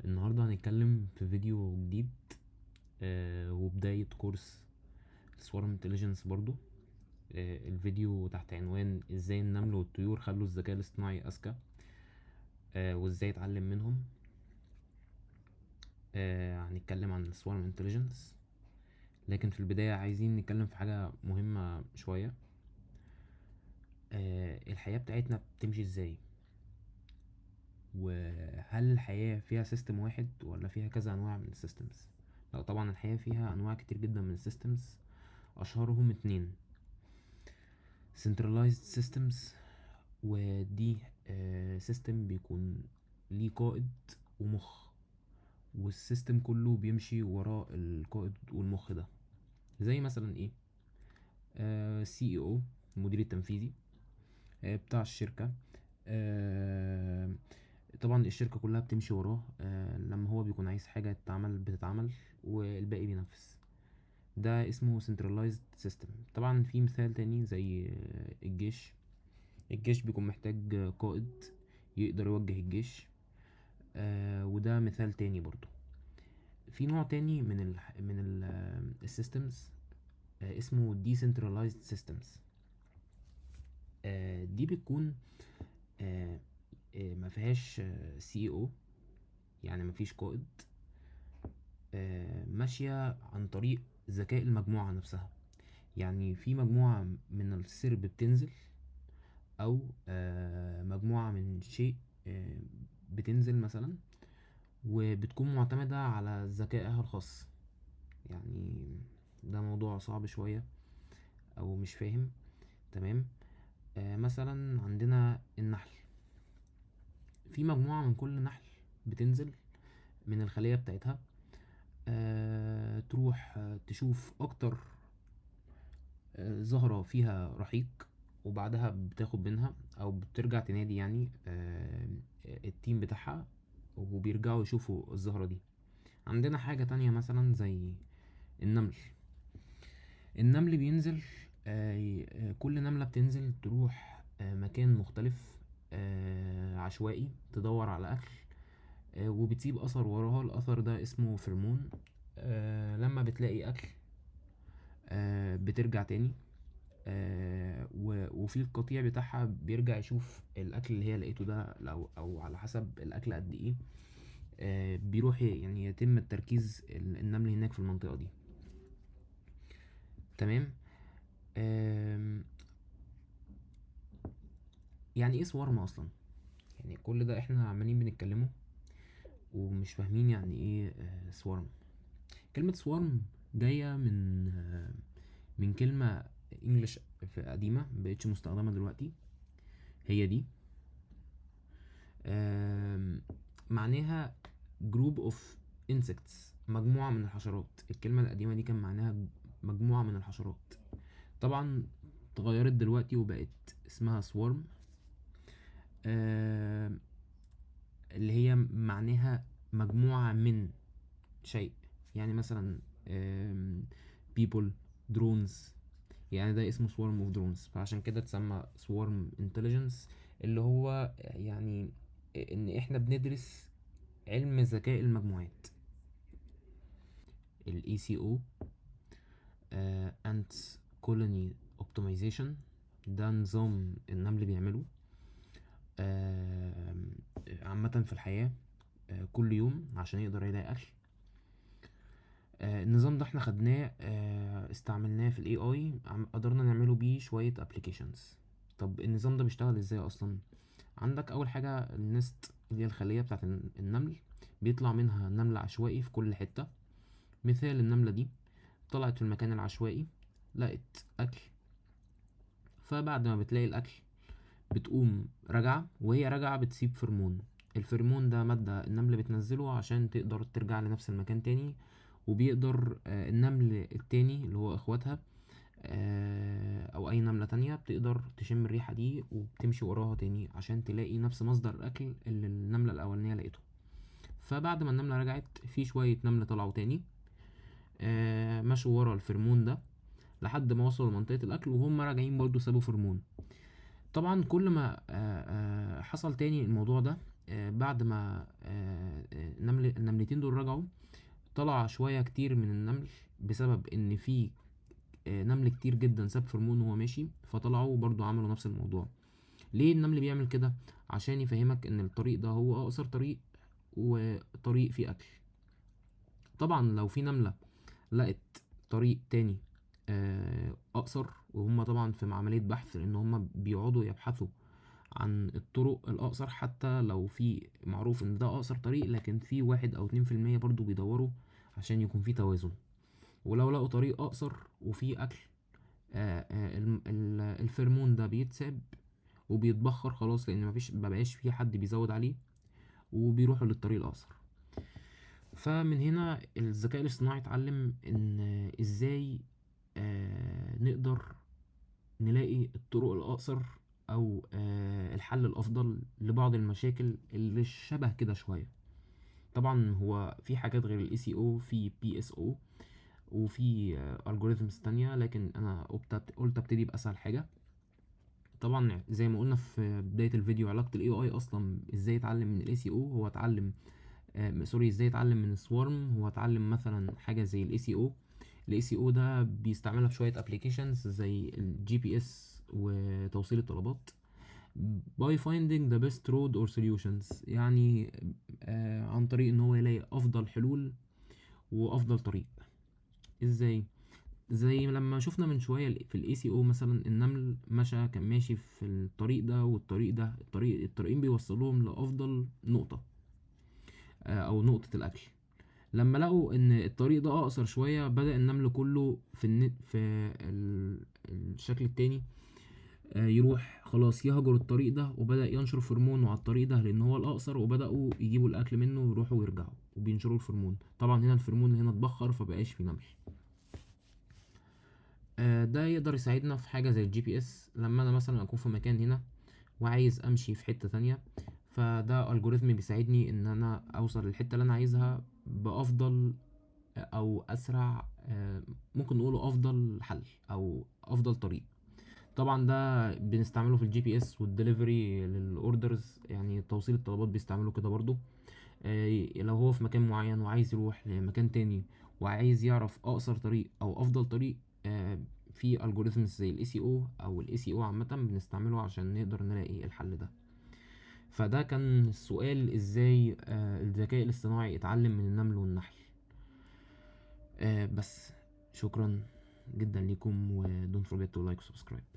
النهاردة هنتكلم في فيديو جديد وبداية كورس swarm intelligence برضو. الفيديو تحت عنوان ازاي النمل والطيور خلوا الذكاء الاصطناعي اذكى، وازاي اتعلم منهم. هنتكلم عن swarm intelligence، لكن في البداية عايزين نتكلم في حاجة مهمة شوية. الحياة بتاعتنا بتمشي ازاي؟ وهل الحياة فيها system واحد ولا فيها كذا انواع من ال systems؟ لا طبعا الحياة فيها انواع كتير جدا من ال systems، اشهرهم اتنين: centralized systems، ودي system بيكون ليه قائد ومخ، وال system كله بيمشي وراء القائد والمخ ده. زي مثلا ايه؟ CEO، المدير التنفيذي بتاع الشركة. طبعا الشركة كلها بتمشي وراه، لما هو بيكون عايز حاجة تتعمل بتتعمل والباقي بينفذ. ده اسمه centralized system. طبعا في مثال تاني زي الجيش. الجيش بيكون محتاج قائد يقدر يوجه الجيش، وده مثال تاني برضو. في نوع تاني من ال systems اسمه decentralized systems. دي بتكون ما فيهاش CEO، يعني ما فيش قائد، ماشية عن طريق ذكاء المجموعة نفسها. يعني في مجموعة من السرب بتنزل، أو مجموعة من شيء بتنزل مثلا، وبتكون معتمدة على ذكائها الخاص. يعني ده موضوع صعب شوية أو مش فاهم تمام. مثلا عندنا النحل، في مجموعة من كل نحل بتنزل من الخلية بتاعتها، تروح تشوف أكتر زهرة فيها رحيق، وبعدها بتاخد منها أو بترجع تنادي ال team بتاعها، وبيرجعوا يشوفوا الزهرة دي. عندنا حاجة تانية مثلا زي النمل. النمل بينزل، كل نملة بتنزل تروح مكان مختلف، عشوائي، تدور على أكل، وبتسيب أثر وراها. الأثر ده اسمه pheromone. لما بتلاقي أكل، بترجع تاني، وفي القطيع بتاعها بيرجع يشوف الأكل اللي هي لقيته ده، أو على حسب الأكل قد إيه، بيروح يتم التركيز النمل هناك في المنطقة دي. تمام. يعني ايه swarm اصلا؟ كل ده احنا عمالين بنتكلمه ومش فاهمين يعني ايه swarm. كلمة swarm جاية من كلمة English قديمة مبقتش مستخدمة دلوقتي، هي دي. معناها group of insects، مجموعة من الحشرات. الكلمة القديمة دي كان معناها مجموعة من الحشرات. طبعا اتغيرت دلوقتي وبقت اسمها swarm، اللي هي معناها مجموعة من شيء. يعني مثلا، people، drones، يعني ده اسمه swarm of drones، فعشان كده اتسمى swarm intelligence، اللي هو ان احنا بندرس علم ذكاء المجموعات. ال ACO، Ants Colony Optimization، ده نظام النمل بيعمله، عامة في الحياة، كل يوم عشان يقدر يلاقي أكل. النظام ده احنا خدناه، استعملناه في ال AI، قدرنا نعمله بيه شوية applications. طب النظام ده بيشتغل ازاي أصلا؟ عندك أول حاجة ال nest اللي هي الخلية بتاعت النمل، بيطلع منها نمل عشوائي في كل حتة. مثال النملة دي طلعت في المكان العشوائي، لقت أكل، فبعد ما بتلاقي الأكل بتقوم راجعة، وهي راجعة بتسيب pheromone. ال pheromone ده مادة النمل بتنزله عشان تقدر ترجع لنفس المكان تاني، وبيقدر النمل التاني اللي هو اخواتها، او اي نملة تانية بتقدر تشم الريحة دي وبتمشي وراها تاني عشان تلاقي نفس مصدر الاكل اللي النملة الاولانية لقيته. فبعد ما النملة رجعت، في شوية نملة طلعوا تاني، مشوا ورا ال pheromone ده لحد ما وصلوا لمنطقة الأكل، وهم راجعين برضو سابوا pheromone. طبعا كل ما حصل تاني الموضوع ده، بعد ما النملتين دول رجعوا، طلع شوية كتير من النمل بسبب ان في نمل كتير جدا ساب فرمون وهو ماشي، فطلعوا برضو عملوا نفس الموضوع. ليه النمل بيعمل كده؟ عشان يفهمك ان الطريق ده هو اقصر طريق وطريق فيه اكل. طبعا لو في نملة لقت طريق تاني اقصر، وهم طبعا في عملية بحث لان هم بيقعدوا يبحثوا عن الطرق الاقصر، حتى لو في معروف ان ده اقصر طريق، لكن في 1 او 2% برضو بيدوروا عشان يكون في توازن. ولو لقوا طريق اقصر وفي اكل، الفرمون ده بيتساب وبيتبخر خلاص، لان مبقاش في حد بيزود عليه، وبيروحوا للطريق الاقصر. فمن هنا الذكاء الاصطناعي اتعلم ان ازاي نقدر نلاقي الطرق الاقصر او الحل الافضل لبعض المشاكل اللي شبه كده شوية. طبعا هو في حاجات غير ال ACO، في PSO وفي algorithms تانية، لكن انا قلت ابتدي باسهل حاجة. طبعا زي ما قلنا في بداية الفيديو، علاقة ال AI اصلا ازاي يتعلم من ال ACO، هو اتعلم، sorry، ازاي يتعلم من ال swarm، هو اتعلم مثلا حاجة زي ال ACO. ال ACO ده بيستعملها في شوية applications زي ال GPS وتوصيل الطلبات، by finding the best road or solutions، عن طريق ان هو يلاقي افضل حلول وافضل طريق. ازاي؟ زي لما شفنا من شوية في ال ACO مثلا، النمل كان ماشي في الطريق ده والطريق ده، الطريقين بيوصلوهم لافضل نقطة، او نقطة الاكل. لما لقوا ان الطريق ده اقصر شوية، بدأ النمل كله في الشكل التاني، يروح خلاص يهجر الطريق ده، وبدأ ينشر فرمونه على الطريق ده لان هو الاقصر، وبدأوا يجيبوا الاكل منه ويروحوا ويرجعوا وبينشروا الفرمون. طبعا هنا الفرمون هنا اتبخر فبقاش في نمل. ده يقدر يساعدنا في حاجة زي ال GPS، لما انا مثلا اكون في مكان هنا وعايز امشي في حتة تانية، فده algorithm بيساعدني ان انا اوصل للحتة اللي انا عايزها بافضل او اسرع، ممكن نقوله افضل حل او افضل طريق. طبعا ده بنستعمله في ال GPS وال delivery لل orders، يعني توصيل الطلبات بيستعملوه كده برضو. لو هو في مكان معين وعايز يروح لمكان تاني وعايز يعرف اقصر طريق او افضل طريق، في algorithms زي ال ACO او ال ACO عامة بنستعمله عشان نقدر نلاقي الحل ده. فده كان السؤال، ازاي الذكاء الاصطناعي اتعلم من النمل والنحل. بس شكرا جدا لكم، و don't forget to like و subscribe.